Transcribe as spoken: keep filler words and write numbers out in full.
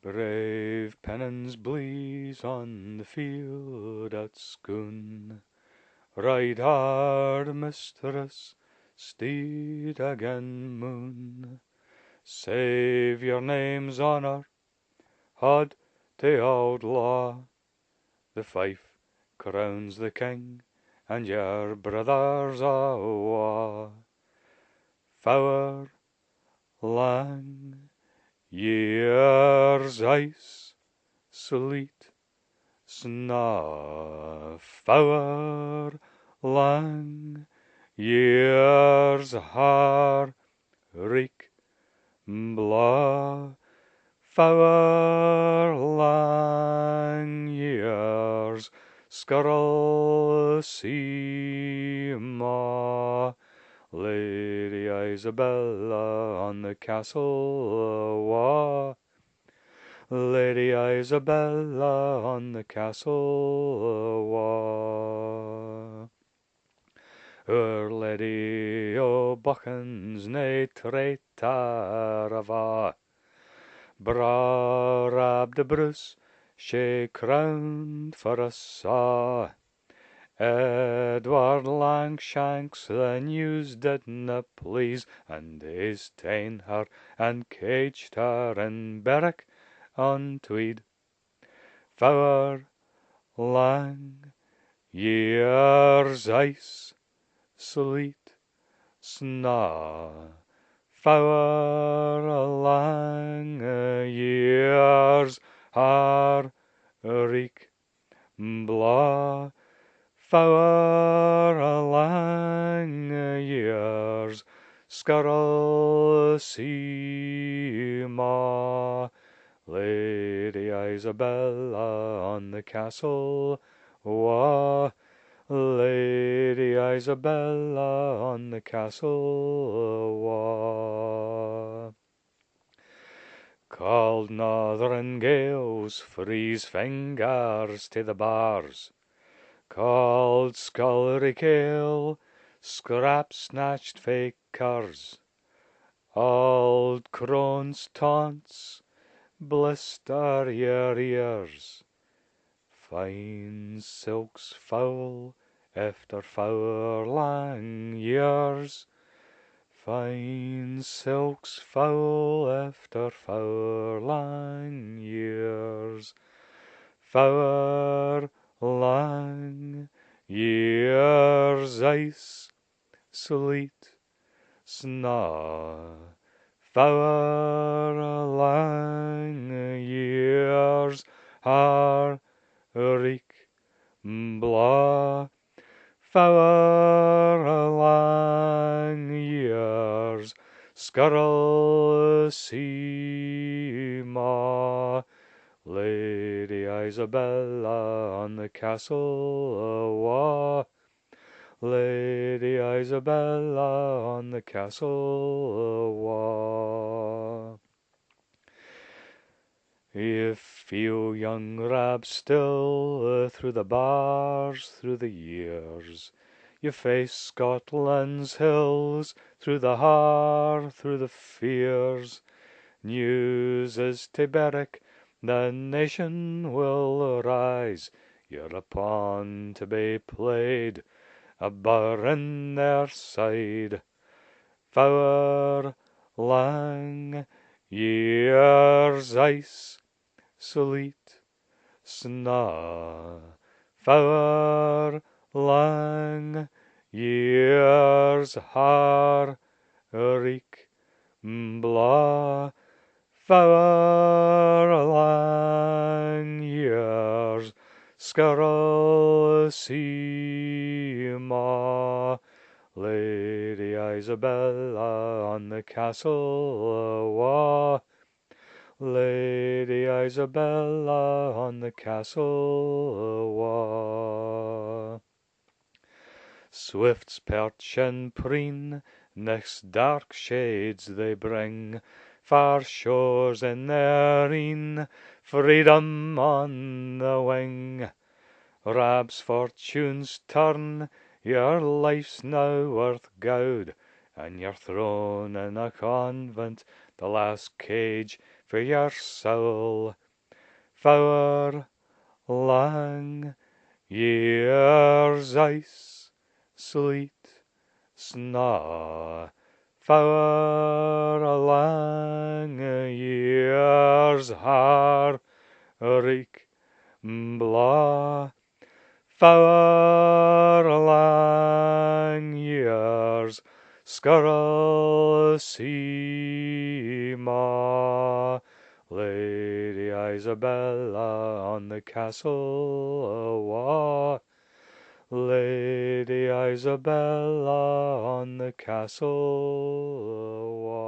Brave pennons bleeze on the field at Scone, ride hard, mistress, steed again moon. Save your name's honour, haud tae auld law. The fife crowns the king, and your brithers awa. Fower lang years ice, sleet, snaw, fower lang years har, reek, blaw, fower lang years, skirl sea maw. Lady Isabella on the castle wa. Lady Isabella on the castle wa. Oor Lady o Buchan's nae traitor ava. Braw Rab de Bruce she crowned for a saw. Edward Langshanks the news didna please, and he's ta'en her and caged her in barrack on Tweed. Fower lang years ice, sleet, snaw, fower lang years har, reek, blaw, fower lang years, skirl sea maw. Lady Isabella on the castle wa. Lady Isabella on the castle wa. Cauld northern gales freeze fingers tae the bars. Cauld scullery kale, scraps snatched fae curs. Auld crones taunts blister your ears. Fine silks foul efter fower lang years. Fine silks foul efter fower lang years. Fower lang years ice, sleet, snaw, fower lang years har, reek, blaw, fower lang years, skirl sea maw. Lady Isabella on the castle wa. Lady Isabella on the castle wa. Ye feel young Rab still, uh, through the bars, through the years. Ye face Scotland's hills, through the har, through the fears. News is tae Berwick, the nation will arise. Ye're a pawn tae be played, a burr in their side. Fower lang years ice, sleet, snaw, fower lang years har, reek, blaw, fower lang years, skirl sea maw. Lady Isabella on the castle wa. Lady Isabella on the castle wa. Swifts perch and preen, nicht's dark shades they bring, far shores in their een, freedom on the wing. Rab's fortune's turn, your life's now worth gowd, and your throne in a convent, the last cage for your soul. Fower lang years ice, sleet, snaw, fower lang years har, reek, blaw, fower lang years, skirl, sea, maw, Lady Isabella on the castle wa', Lady Isabella on the castle wa'.